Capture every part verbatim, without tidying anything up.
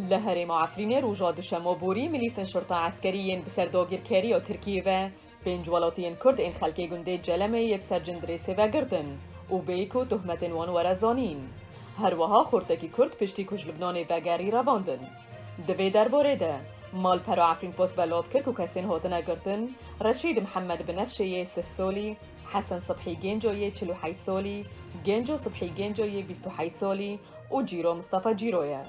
Li herêma Efrînê roja duşema borî milîsên şirta eskerî yên bi ser dagirkeriya Tirkiyê ve pênc welatiyên Kurd ên xelkê gundê Celemê yê bi ser cindirêsê ve girtin û bêyî ku tohmetên wan were zanîn. Her wiha xortekî Kurd piştî ku ji Libnanê vegerî revandin. Di vê derbarê de, malpera Efrîn Post belav kir ku kesên hatine girtin, Reşîd Mihemed Binefşê yê sih salî, Hesen Sibhî Genco yê çil û heyş salî, Genco Sibhî Genco yê bîst û heyş salî û Cîro Mistefa Cîro ye.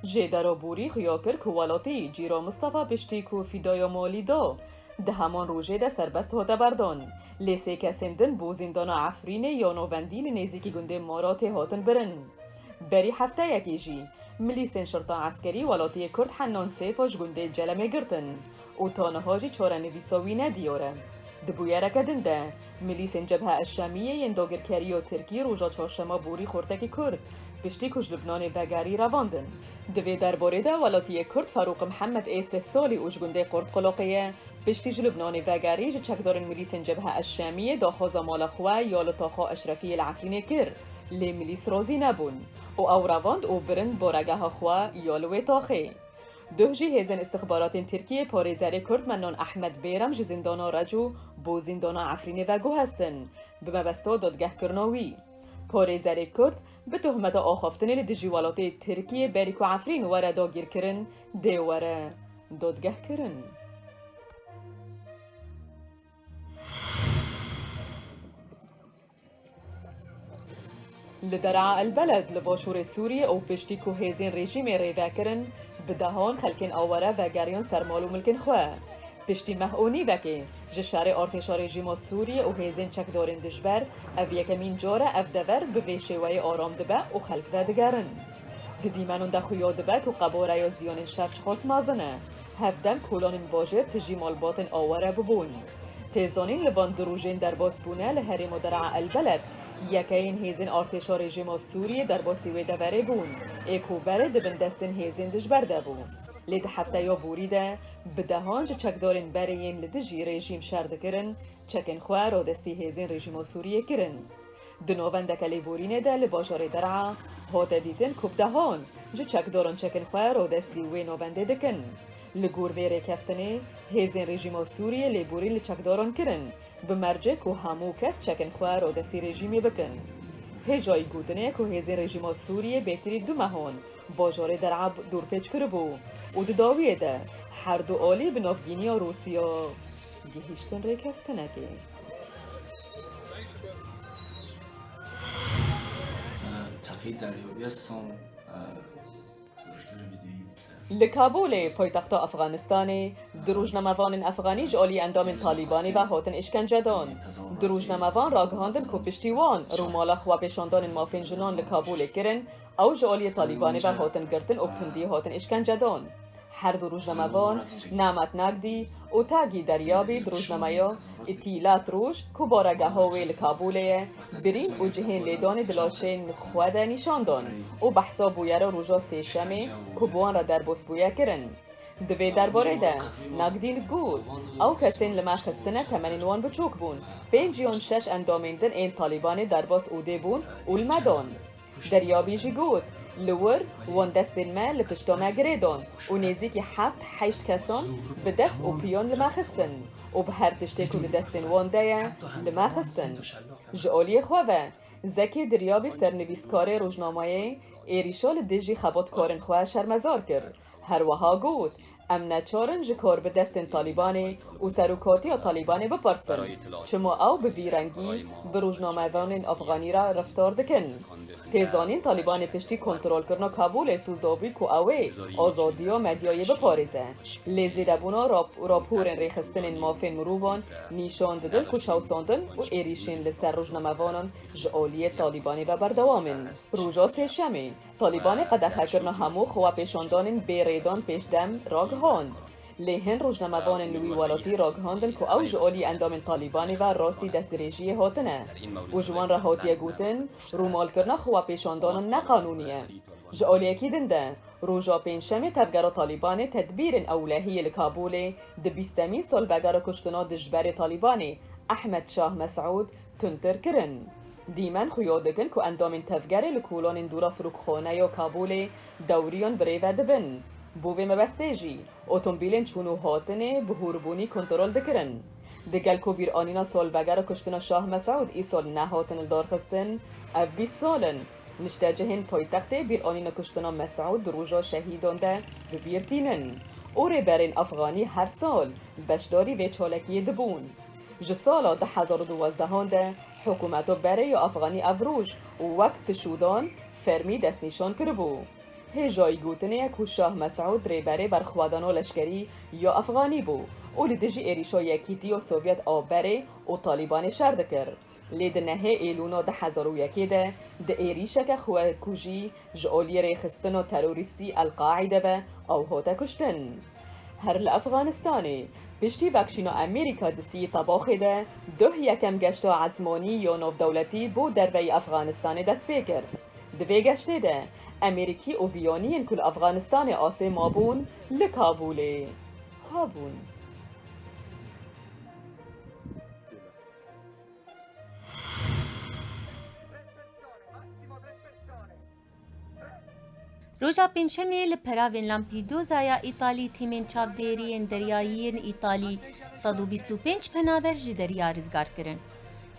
Jêdera borî xuya kir ku welatî Cîro Mistefa piştî ku fîdaya malî da, di heman rojê de serbest hate berdan. Lê sê kesên din bo zîndana Efrînê ya navendî li nêzîkî gundê Maratê hatin birin. Berî hefteyekê jî milîsên şirta eskerî welatiyê Kurd Hennan Sêfa ji gundê Celemê girtin û ta niha jî çarenivîsa wî nediyar e. Di bûyereke din de, milîsên Cebhe Eşşemiyê yên dagirkeriya Tirkî roja çarşema borî xortekî Kurd, piştî ku ji Libnanê vegerî, revandin. Di vê derbarê de welatiyê Kurd Ferûq Mihemed ê sih salî û ji gundê Qurtqulaqê ye, piştî ji Libnanê vegerî ji çekdarên milîsên Cebhe Eşşemiyê daxwaza mala xwe ya li taxa Eşrefiyê li Efrînê kir. Lê milîs razî nebûn û ew revand û birin baregeha xwe ya li wê taxê. Duh jî hêzên istixbaratên Tirkiyê parêzerê Kurd Mennan Ehmed Bêrem ji zîndana Reco bo zîndana Efrînê veguhestin, bi mebesta dadgehkirina wî. Parêzerê Kurd bi tohmeta axaftinê li dijî welatê Tirkiyê berî ku Efrîn were dagirkirin, dê were dadgehkirin. Li Der'a El Beled li başûrê Sûriyê û piştî ku hêzên rejîmê rê vekirin, bi dehan xelkên aware vegeriyan ser mal û milkên xwe. Piştî meh û nîvekê ji şerê artêşa rejîma Sûriyê û hêzên çekdarên dijber, ev yekemîn car e ev dever bi vê şêweyê aram dibe û xelk vedigerin. Di dîmenan de xuya dibe ku qeboreya ziyanên şer çiqas mezin e. Hevdem kolanên bajêr tijî malbatên aware bibûn. Tê zanîn li van du rojên derbasbûne li herêma Der'a El Beled, yekeyên hêzên artêşa rejîma Sûriyê derbasî wê deverê bûn, ê ku berê di bin destên hêzên dijber de bû. Lê di hefteya borî de bi dehan ji çekdarên berê yên li dijî rejîm şer dikirin, çekên xwe radestî hêzên rejîma Sûriyê kirin. Di navendeke lêborînê de li bajarê Der'a hate dîtin ku bi dehan ji çekdaran çekên xwe radestî wê navendê dikin. Li gor vê rêkeftinê, hêzên rejîma Sûriyê lêborîn li çekdaran kirin, bi mercê ku hemû kes çekên xwe radestî rejîmê bikin. Hêjayî gotinê ye ku hêzên rejîma Sûriyê bêtirî du mehan bajarê Der'a dorpêç kiribû û di dawiyê de her du alî bi navgîniya Rûsya gihîştin rêkeftinekê. Teqî derya bêsan, e, Li Kabûlê, paytexta Efxanistanê, du rojnamevanên efxanî ji alî endamên Talîbanê ve hatin îşkencedan. Du rojnamevan ragihandin ku piştî wan rûmala xwepêşandanên mafên jinan li Kabûlê kirin, ew ji aliyê Talîbanê ve hatin girtin û bi tundî hatin îşkencedan. Her du rojnamevan, Nemet Nagdî û Tagî Deryabî, di rojnameya Îtîlat Roj ku baregeha wê li Kabûlê ye, birîn û cihên lêdanê di laşên xwe de nîşan dan û behsa bûyera roja sêşemê ku bi wan re derbas bûye kirin. Di vê derbarê de Nagdî got, ew kesên li me xistine temenên wan biçûk bûn. Pênc yan şeş endamên din ên Talîbanê derbas odê bûn û li me dan. Deryabî jî got, li wir wan destên me li pişta me girê dan û nêzîkî heft heşt kesan bi dest û piyan li me xistin û bi her tiştê ku di destên wan de ye, li me xistin. Ji aliyê xwe ve, Zekê Diryabî, sernivîskarê rojnamayê, êrîşa li dijî xebatkarên xwe şermezar kir. Her wiha got, em neçar in ji karbidestên Talîbanê û serokatiya Talîbanê bipersin, çima ew bi vî rengî bi rojnamevanên efxanî re reftar dikin. Tê zanîn, Talîbanê piştî kontrolkirina Kabûlê soz dabû ku ew ê azadiya medyayê biparêze. Lê zêdebûna rap-, raporên rêxistinên mafên mirovan nîşan didin ku çewsandin û êrîşên li ser rojnamevanan ji aliyê Talîbanê ve berdewam in. Roja sêşemê, Talîbanê qedexekirina hemû xwepêşandanên bê rêdan pêşdem ragihand. Lê hin rojnamevanên li wî welatî ragihandin ku ew ji alî endamên Talîbanê ve rastî destdirêjiyê hatine û ji wan re hatiye gotin, rûmalkirina xwepêşandanan neqanûnî ye. Ji aliyekî din de, roja pêncşemê tevgera Talîbanê tedbîrên ewlehiyê li Kabûlê di bîstemîn salvegera kuştina dijberê Talîbanê Ehmed Şah Mesûd tundtir kirin. Dîmen xuya dikin ku endamên tevgerê li kolanên dûra firokxaneya Kabûlê dewriyan birêve dibin. Bo vê mebestê jî otomobîlên çûn û hatinê bi hûrbûnî kontrol dikirin. Digel ku bîranîna salvegera kuştina Şah Mesûd îsal nehatin lidarxistin, ev bîst sal in niştecihên paytextê bîranîna kuştina Mesûd di roja şehîdan de bi bîr tînin û rêberên efxanî her sal beşdarî vê çalakiyê dibûn. Ji sala du hezar û duwazdehan de hikûmeta berê ya efxanî ev roj wek pişûdan fermî destnîşan kiribû. Hêjayî gotinê ye ku Şah Mesûd rêberê berxwedana leşkerî ya efxanî bû û li dijî êrîşa Yekîtiya Sovyet a berê û Talîbanê şer dikir. Lê di nehê Êlûna du hezar û yekê de di êrîşeke xwekujî ji aliyê rêxistina terorîstî El-Qaîde ve ew hate kuştin. Her li Efxanistanê, piştî vekşîna Amerîka di sî Tebaxê de duh yekem geşta ezmanî ya navdewletî bo derveyî Efxanistanê dest pê kir. Di vê geştê de Amerîkî û biyaniyên ku li Efxanistanê asê mabûn li Kabûlê hebûn. Roja Pêncşemê li peravên Lampedusaya Îtalî tîmên çavdêriyên deryayî yên Îtalî sed û bîst û pênc penaber ji derya rizgar kirin.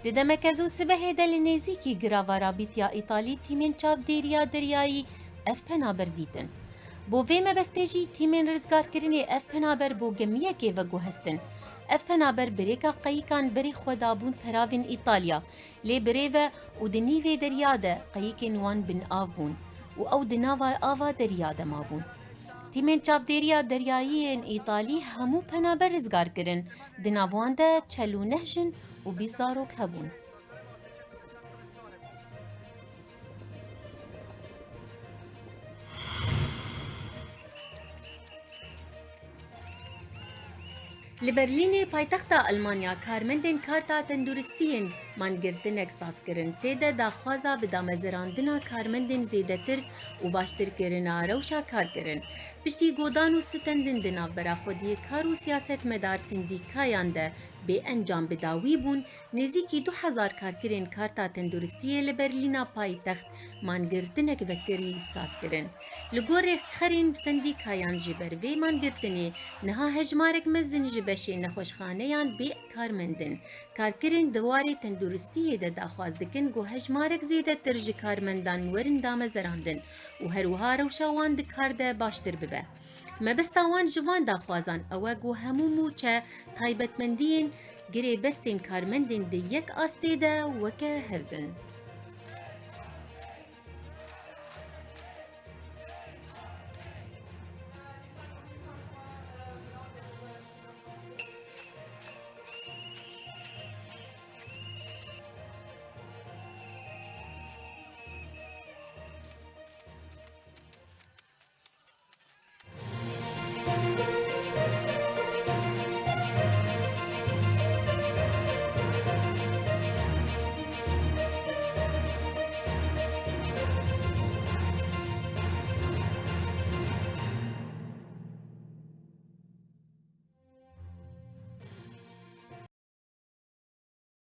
Di demeke zû sibehê de li nêzîkî girava Rabîtya Îtalî tîmên çavdêriya deryayî ev penaber dîtin. Bo vê mebestê jî tîmên rizgarkirinê ev penaber bo gemiyekê veguhestin. Ev penaber bi rêka qeyikan berê xwe dabûn peravên Îtalya, lê bi rê ve û di nîvê derya de qeyikên wan bin av bûn û ew di nava ava derya de mabûn. Tîmên çavdêriya deryayî yên Îtalî hemû penaber rizgar kirin. Di nav wan de çel û neh jin û bîst zarok hebûn. Li Berlînê, paytexta Elmanya, karmendên karta tenduristiyên mangirtinek saz kirin. Tê de daxwaza bi damezirandina karmendên zêdetir û baştirkirina rewşa karkirin, piştî godan û stendin di navbera xwediyê kar û siyasetmedar sendîkayan de bê encam bi dawî bûn, nêzîkî du hezar karkirên karta tenduristiyê li Berlîna paytext mangirtinek vekirî saz kirin. Li gor rêkxerên sendîkayan ji ber vê mangirtinê niha hejmarek mezin ji beşê nexweşxaneyan bê karmend in. Karkirên di warê tenduristiyê de daxwaz dikin ku hejmarek zêdetir ji karmendan werin damezirandin û her wiha rewşa wan di kar de baştir bibe. Mebesta wan ji van daxwazan ew e ku hemû mûçe taybetmendiyên girêbestên karmendên di yek astê de weke hev bin.